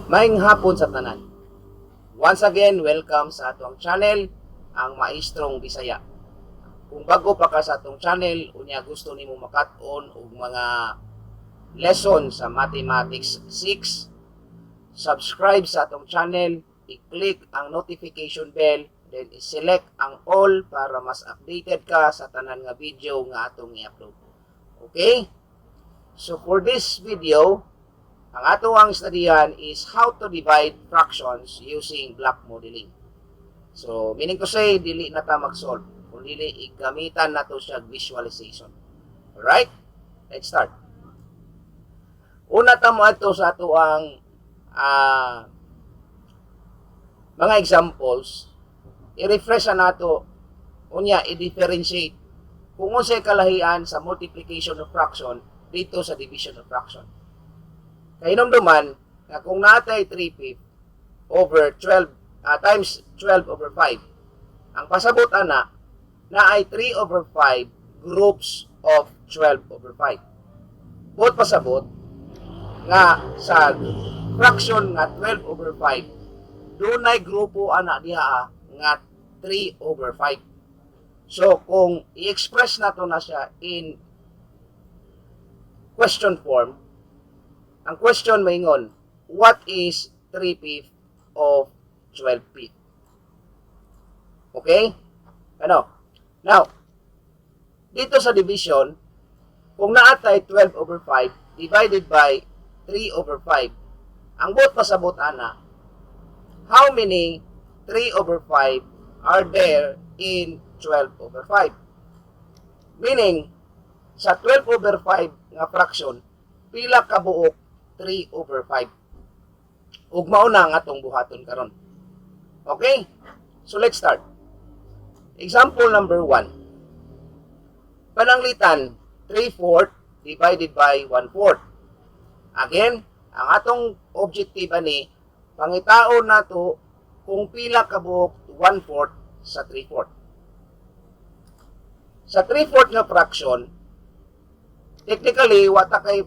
Maayong hapon sa tanan. Once again, welcome sa atong channel, ang Maestrong Bisaya. Kung bago pa ka sa atong channel, unya gusto nimo makat-on og mga lesson sa Mathematics 6, subscribe sa atong channel, i-click ang notification bell, then i-select ang all para mas updated ka sa tanan nga video nga atong i-upload. Okay? So for this video, ang ato ang studiyan is how to divide fractions using block modeling. So, meaning to say, dili na ta mag-solve. Kung dili, igamitan na to siya visualization. Alright? Let's start. Una ta mo ato sa ato ang mga examples, i-refresh na nato, unya i-differentiate kung unsay kalahian sa multiplication of fraction dito sa division of fraction. Kahinumduman nga kung natay 3 fifth over 12 times 12 over 5, ang pasabot ana na ay 3 over 5 groups of 12 over 5. Buot pasabot nga sa fraction nga 12 over 5, dunay grupo ana diha nga 3 over 5. So kung i-express nato na siya in question form, ang question maingon, what is 3 fifth of 12 fifth? Okay? Ano? Now, dito sa division, kung naatay 12 over 5 divided by 3 over 5, ang buot pasabot ana, how many 3 over 5 are there in 12 over 5? Meaning, sa 12 over 5 nga fraction, pila ka buok 3 over 5? Ug mao na ang atong buhaton karon. Okay? So let's start. Example number 1. Pananglitan, 3/4 divided by 1/4. Again, ang atong objective ani, pangitaon nato kung pila ka buok 1/4 sa 3/4. Sa 3/4 nga fraction, technically wata kay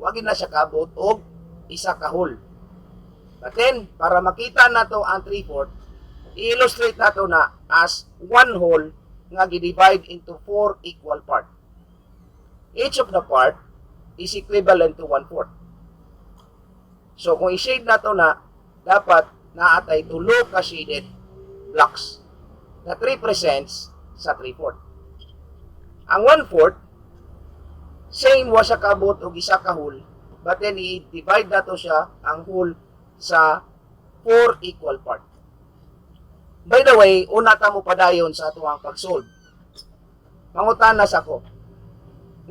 wagi na siya kaabot og isa ka whole. But then, para makita nato ang 3/4, i-illustrate nato na as one whole nga gi-divide into four equal part. Each of the part is equivalent to 1/4. So kung i-shade nato na, dapat naatay tulo ka shaded blocks that represents sa 3/4. Ang 1/4, same wa siya kaabot og isa ka whole, but then i-divide nato siya ang whole sa four equal part. By the way, una ta mo padayon sa atuang pag-solve. Mangutana sa ko.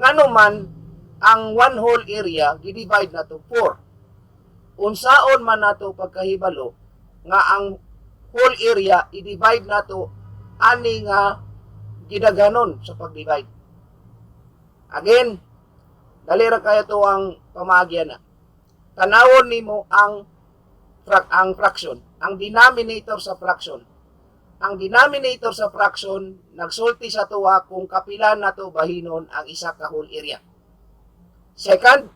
Ngano man ang one whole area gi-divide nato 4? Unsaon man nato pagkahibalo nga ang whole area i-divide nato ani nga gidaghanon sa pag-divide? Again, dali ra kayo to ang pamaagyan na. Tanawon nimo ang fraction, ang denominator sa fraction. Ang denominator sa fraction nagsulti sa tuwa kung kapila nato bahinon ang isa ka whole area. Second,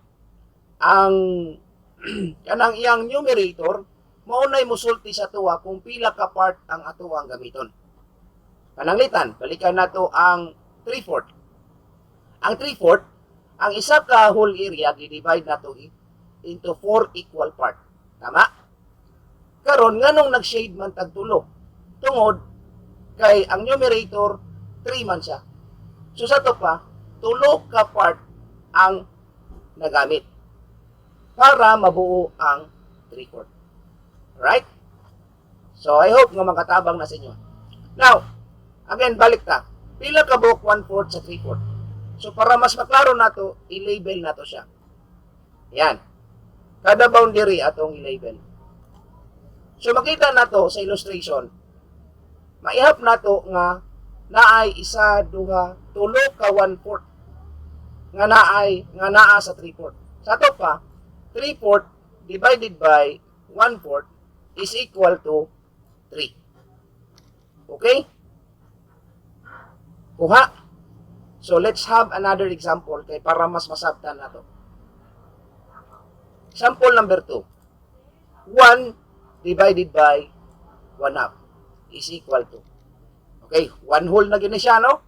ang kanang iyang numerator mao nay musulti sa tuwa kung pila ka part ang atuang gamiton. Pananglitan, balikan nato ang 3/4. Ang 3/4, ang isa ka whole area gi-divide nato into four equal part. Tama? Karon, nganong nag-shade man tag tulo? Tungod kay ang numerator 3 man siya. So sa to pa, tulo ka part ang nagamit para mabuo ang 3/4. Right? So I hope nga makatabang na sa inyo. Now, again, balik ta. Pila ka buok 1/4 sa 3/4? So para mas maklaro nato, i-label nato siya. Yan. Kada boundary atong i-label. So makita nato sa illustration, maihap nato nga naay isa, duha, tulo ka 1/4 nga naay nga naa sa 3/4. Sa ato pa, 3/4 divided by 1/4 is equal to 3. Okay? Kuha? So let's have another example kay para mas masabtan nato. Example number 2. 1 divided by 1 half is equal to. Okay, 1 whole na gini siya, no?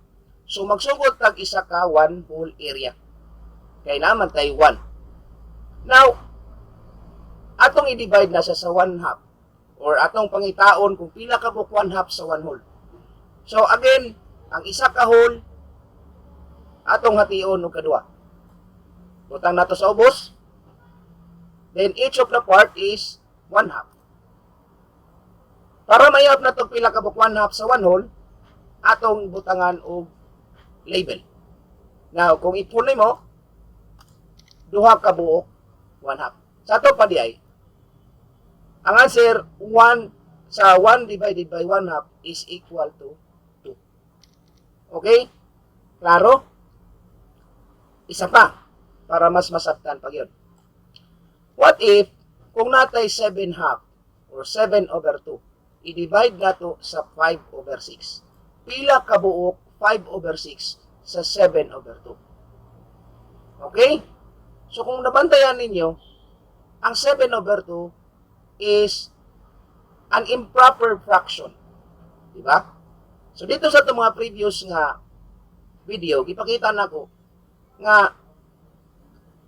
So magsugod tag isa ka 1 whole area. Kay naman tay 1. Now, atong i-divide na siya sa 1 half or atong pangitaon kung pila ka buok 1 half sa 1 whole. So again, ang isa ka whole atong hation og kadua. Butang nato sa ubos. Then each of the part is 1 half. Para mayab na to pila ka buok 1 half sa 1 whole, atong butangan og label. Now, kung ipunay mo, duha ka buok 1 half. Sa ato pa di ay, ang answer 1 sa 1 divided by 1 half is equal to 2. Okay? Klaro? Isa pa, para mas masabtan pa yun. What if, kung natay 7 half or 7 over 2, i-divide nato sa 5 over 6? Pila ka buok 5 over 6 sa 7 over 2? Okay? So kung nabantayan ninyo, ang 7 over 2 is an improper fraction. Di ba? So dito sa itong mga previous nga video, gipakita nako nga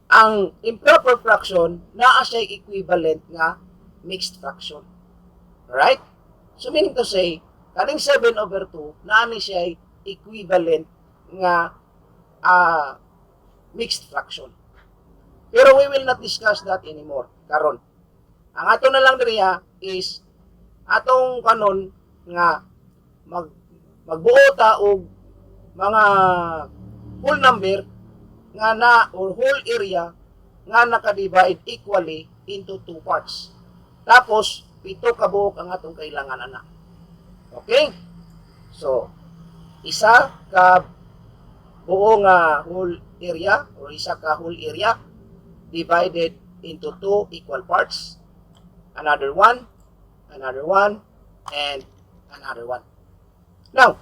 ang improper fraction naa siya equivalent nga mixed fraction. Alright? So meaning to say, kaning 7 over 2, naa ni siya equivalent nga mixed fraction. Pero we will not discuss that anymore karon. Ang ato na lang diriya is atong kanon nga magbuo ta og mga whole number nga na or whole area nga naka-divide equally into two parts. Tapos pito ka buok ang atong kailangan ana. Okay? So, isa ka buo nga whole area or isa ka whole area divided into two equal parts. Another one, and another one. Now,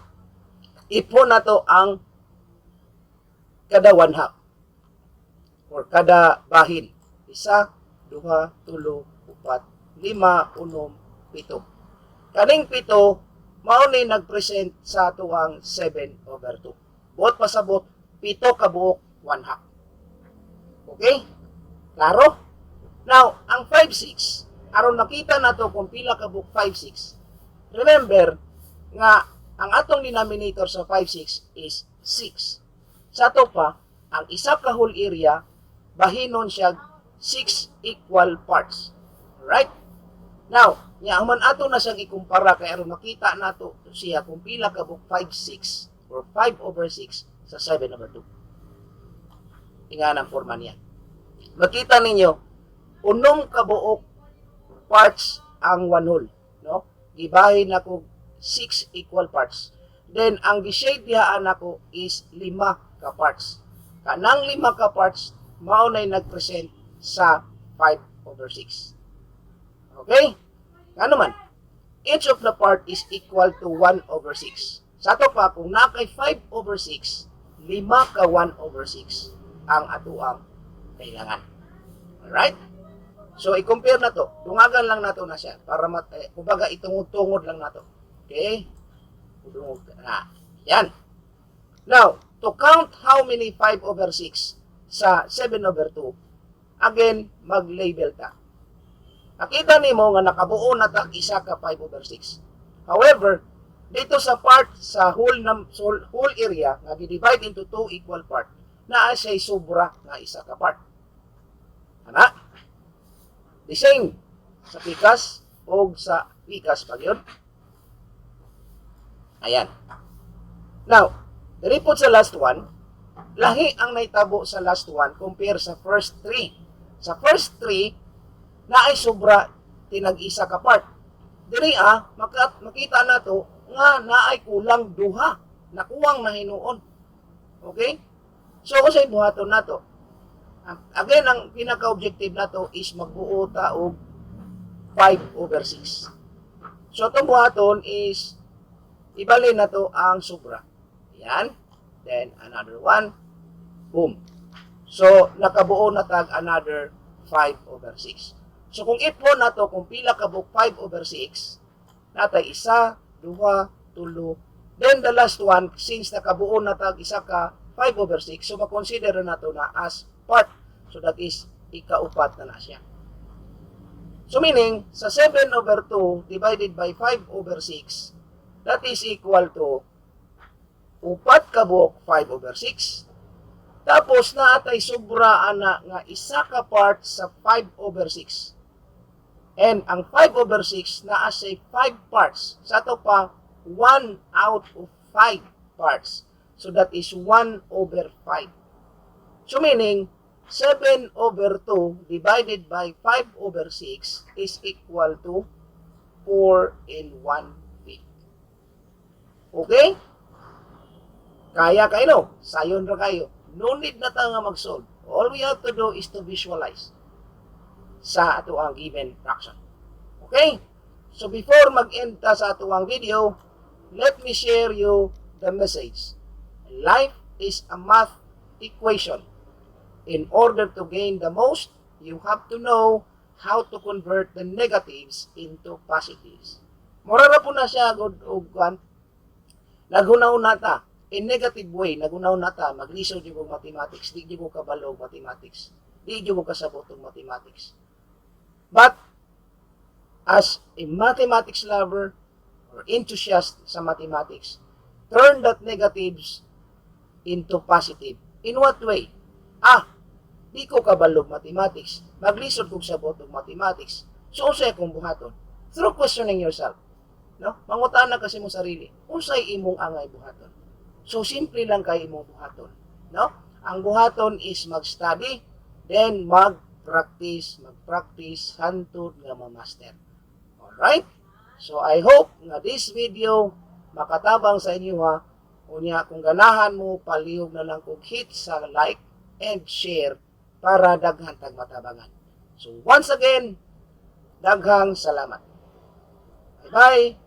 ipon nato ang kada one half or kada bahin. Isa, duha, tulo, upat, lima, unom, pito. Kaning pito, mao ni nag-present sa atuang 7 over 2. Buot pasabot, pito ka buok, one half. Okay? Klaro? Now, ang 5, 6, aron makita nato kung pila ka buok 5, 6. Remember nga ang atong denominator sa 5, 6 is 6. Sa ato pa, ang isa ka whole area, bahinon siya 6 equal parts. Alright? Now, nya human ato na siyang ikumpara kay aron makita nato siya kung pila ka buok 5, 6 or 5 over 6 sa 7 over 2. Ingan ang forma niya. Makita ninyo, unom ka buok parts ang one whole, no? Gibahin nako 6 equal parts. Then ang gi-shade dihaan nako is lima ka parts. Kanang lima ka parts mao nay nag-present sa 5 over 6. Okay? Ngano man, each of the part is equal to 1 over 6. Sa ato pa, kung naa kay 5 over 6, lima ka 1 over 6 ang atuang kailangan. Alright? So, i-compare na to. Dungagan lang nato na siya para kumbaga itungod-tungod lang nato. Okay? Dungog na. Yan. Now, to count how many 5 over 6 sa 7 over 2, again, mag-label ta. Nakita nimo nga nakabuo na ta isa ka 5 over 6. However, dito sa part sa whole area nga gi-divide into two equal part, naa siya'y sobra nga isa ka part. Ana? The same sa pikas o sa pikas pag yun. Ayan. Now, diri po sa last one, lahi ang naitabo sa last one compare sa first three. Sa first three, naay sobra tinag isa ka part. Diri makita nato nga naay kulang duha, nakuwang na hinuon. Okay? So unsay buhaton nato? Again, ang pinaka-objective nato is magbuo ta og 5 over 6. So itong buhaton is ibalin nato ang sobra. Yan. Then another one. Boom. So nakabuo na tag another 5 over 6. So kung ipon nato kung pila ka buok 5 over 6, natay isa, duha, tulo. Then the last one, since nakabuo na tag isa ka 5 over 6, so makonsider na nato na as part. So that is ikaupat na na siya. So meaning, sa 7 over 2 divided by 5 over 6, that is equal to upat ka buok 5 over 6. Tapos naatay sobra ana nga isa ka part sa 5 over 6. And ang 5 over 6 naa say 5 parts. Sa ato pa, 1 out of 5 parts. So that is 1 over 5. So meaning, 7 over 2 divided by 5 over 6 is equal to 4 and 1/5. Okay? Kaya kayo, no? Sayon ra kayo. No need na ta nga mag-solve. All we have to do is to visualize sa ato ang given fraction. Okay? So before mag-end ta sa ato ang video, let me share you the message. Life is a math equation. In order to gain the most, you have to know how to convert the negatives into positives. Mura ra po na siya gud og kwan. Naghuna-huna ta in negative way, naghuna-huna ta maglisod jud og mathematics, di jud ko kabalo og mathematics. Di jud ko kasabot og mathematics. But as a mathematics lover or enthusiast sa mathematics, turn that negatives into positive. In what way? Ah, di ko kabalo og mathematics. Maglisod kog sabot og mathematics. So unsay akong buhaton? Through questioning yourself. No? Mangutana ka sa imong sarili. Unsay imong angay buhaton? So simple lang kay imong buhaton, no? Ang buhaton is mag-study, then mag-practice, mag-practice hantod nga ma-master. Alright? So I hope nga this video makatabang sa inyo ha. Unya kung ganahan mo, palihog na lang kog hit sa like and share para daghan tag matabangan. So once again, daghang salamat. Bye-bye.